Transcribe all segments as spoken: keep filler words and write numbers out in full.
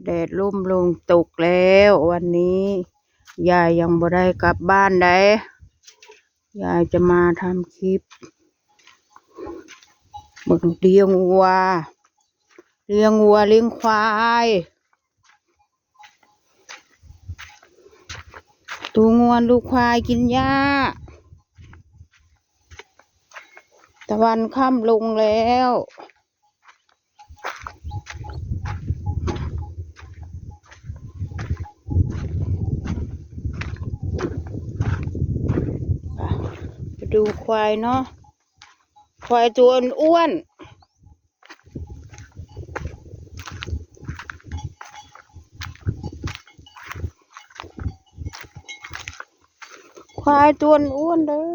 แดดร่มลงตกแล้ววันนี้ ยายยังบ่ได้กลับบ้านได้ ยายจะมาทำคลิปเบิ่งเลี้ยงวัว เลี้ยงวัวเลี้ยงควาย ดูงัวดูควายกินหญ้า ตะวันค่ำลงแล้ว ไปดูควายเนาะ ควายตัวอ้วนๆ ควายตัวอ้วนเด้อ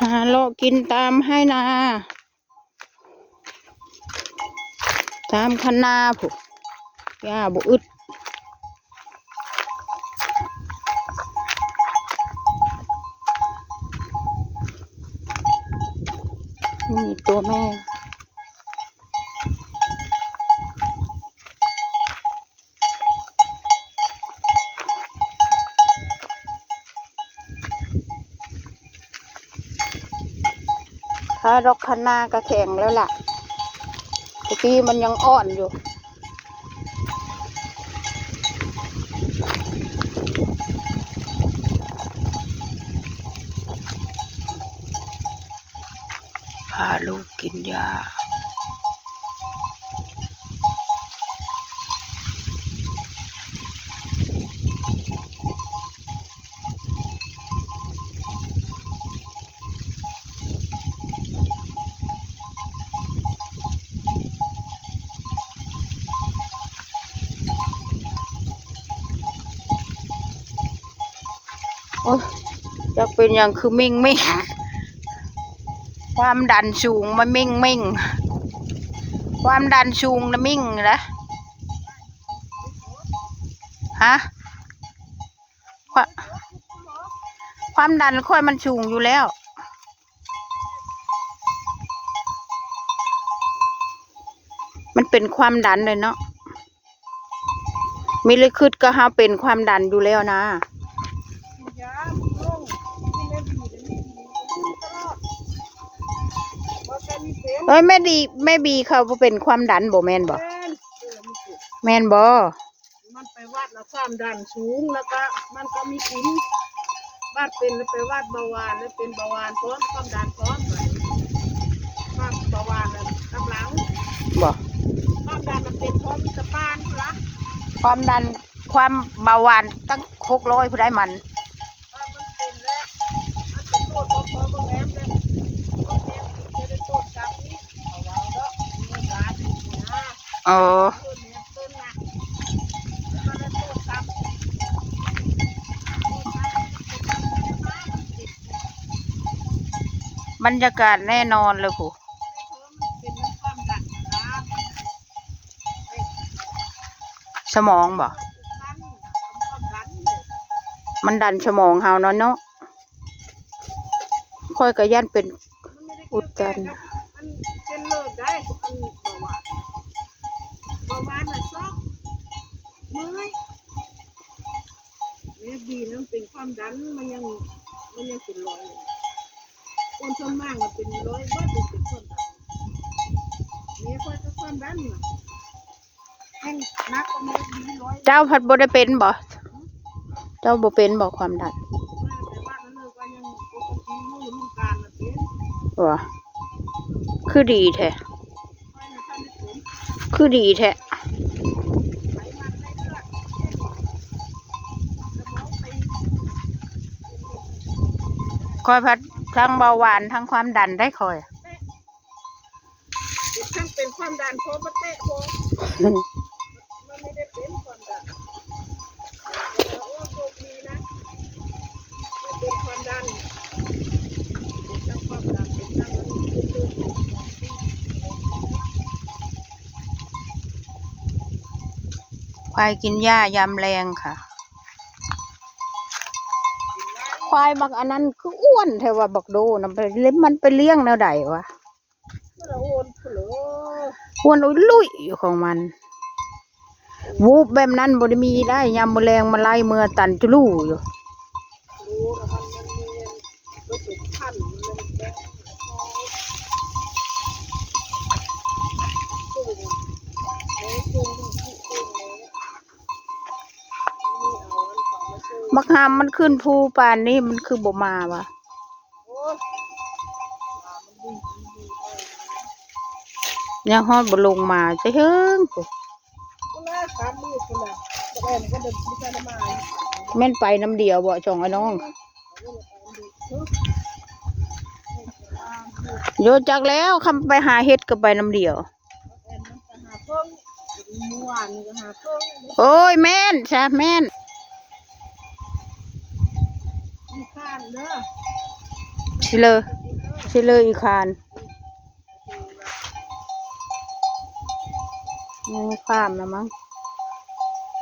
หาเลาะกินตามไฮ่นา ตามคันนาพุ้น หญ้าบ่อึด นี่ตัวแม่ ถ้าดอกคะน้าก็แข็งแล้วล่ะ ตะกี้มันยังอ่อนอยู่ พาลูกกินหญ้า โอ้ย จักเป็นหยังคือเม่งเม่ง ความดันสูงมาเม่งเม่ง ความดันสูงนะเม่งนะ ฮะ คว- ความดันข้อยมันสูงอยู่แล้ว มันเป็นความดันเลยเนาะ มีเลยคิดก็เฮาเป็นความดันอยู่แล้วนะ เอ้ย แม่ดี แม่บีเขาเป็นความดันบ่แม่นบ่ แม่นบ่ มันไปวัดแล้วความดันสูง แล้วก็มันก็มีกิน วัดเป็นแล้วไปวัดเบาหวาน แล้วเป็นเบาหวานพร้อม ความดันพร้อม ความเบาหวานน่ะกำลัง บ่ ความดันมันเป็นพร้อมตะปานพุ้นละ ความดัน ความเบาหวานตั้งหกร้อยพุ้นได้มัน ว่ามันเป็นแล้ว มันเป็นโทษของพ่อของแม่แล้ว พ่อแม่จะได้โทษกรรมนี้ เอาไว้เนาะ มีหลานอยู่นะ อ๋อ เพิ่นเนี่ยเพิ่นน่ะ มันได้โทษกรรม บรรยากาศแน่นอนเลยผู้ สมองบ่ มันดันสมองเฮาเนาะเนาะ ข้อยก็ย่านเป็นอุดตัน มันเป็นเลิศได้ อันเบาหวาน เบาหวานน่ะซอก เมื่อย เนี่ยดีนะ มันเป็นความดัน มันยัง มันยังเป็นรอยอยู่ คนส่วนมากมันเป็นรอยเบิด เป็นความดัน เนี่ยข้อยก็ความดันน่ะ แห้งหนักกว่าแม่ดีร้อย เจ้าพัดบ่ได้เป็นบ่ เจ้าบ่เป็นบ่ความดัน แต่ว่ามันเลิกว่ายังปกติอยู่ รุ่นกลางน่ะเป็น ว่ะ คือดีแท้ คือดีแท้ ข้อยพัดทั้งเบาหวานทั้งความดันได้ข้อย ทั้งเป็นความดันพร้อมมาเตะพร้อม มันไม่ได้เป็นความดัน แต่ว่าโอ้โชคดีนะ ไม่เป็นความดัน เป็นทั้งความดัน เป็นทั้งอันนี้ เป็นโรค ควายกินหญ้ายามแลงค่ะ ควายบักอันนั้นคืออ้วนแท้ว่าบักโดนะ ไปเลี้ยง มันไปเลี้ยงแนวใดวะ อ้วนอุ้ยลุยอยู่ของมัน วูบแบบนั้นบ่ได้มีได้ ยามมื้อแลงมาไล่เมือตันจุลู่อยู่ บักหำมันขึ้นภูปานนี้มันคือบ่มาวะ ยังฮอดบ่ลงมาจะเฮิงพุ้น พุ้นละสามมื้อพุ้นละ บ่ได้มันก็เดินพุ้นละมา แม่นไปน้ำเดียวบ่ สองไอ้น้อง โยจักแล้ว คำไปหาเห็ดก็ไปน้ำเดียว โอ้ย แม่นซะ แม่น อีกข้างเด้อ สิเลย สิเลยอีกคาน ยังข้ามนะมั้ง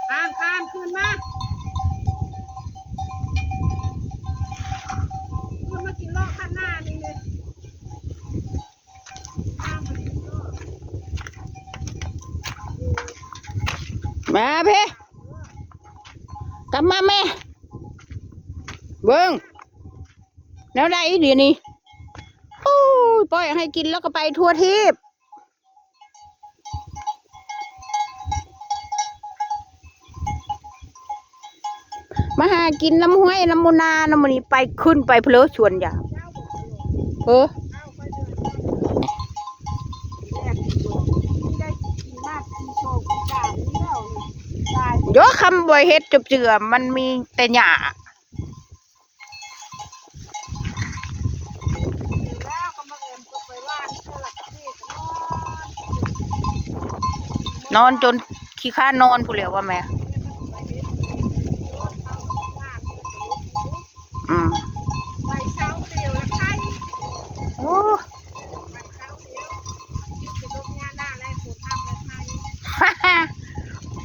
ข้าม ข้าม ขึ้นมา ขึ้นมากินเลาะข้างหน้านี่เลย มาพี่ กลับมาแม่ เบิ่ง แนวใดเดี๋ยวนี้ โอ้ย ปล่อยให้กินแล้วก็ไปทั่วทีป มาหากินน้ำห้วยน้ำมูนานำมื้อนี้ ไปขึ้นไปเพลอสวนยาง เออ เดี๋ยวคำบ่เห็ดจบเจือ มันมีแต่หญ้า นอนจนขี้ข้านนอนพู้นแหล้วว่าแม่ อืม โอ้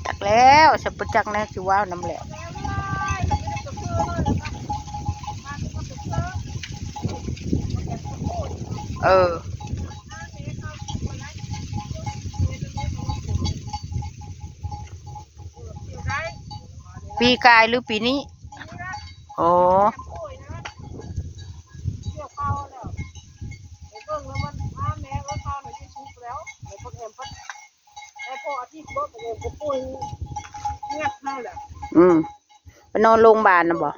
จักแล้ว ฉันบ่จักแน่สิเว้านำแล้ว เออ ปีกายหรือปีนี้ อ๋อ อืม ไปนอนโรงพยาบาลนะบ่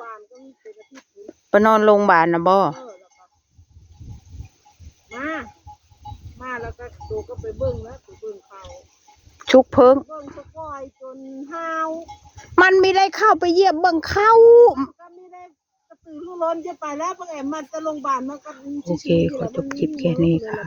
ไปนอนโรงพยาบาลนะบ่ มา มาแล้วก็ตัวก็ไปเบิ่งแล้ว ไปเบิ่งเขา ชุกเพิ่ง เบิ่งสะกอยจนห้าว มันไม่ได้เข้าไปเยี่ยมเบิ่งเขา ก็ไม่ได้กระตือรือร้นจะไปแล้ว บักแอมมันจะโรงพยาบาลมันก็ โอเค ขอจบคลิปแค่นี้ค่ะ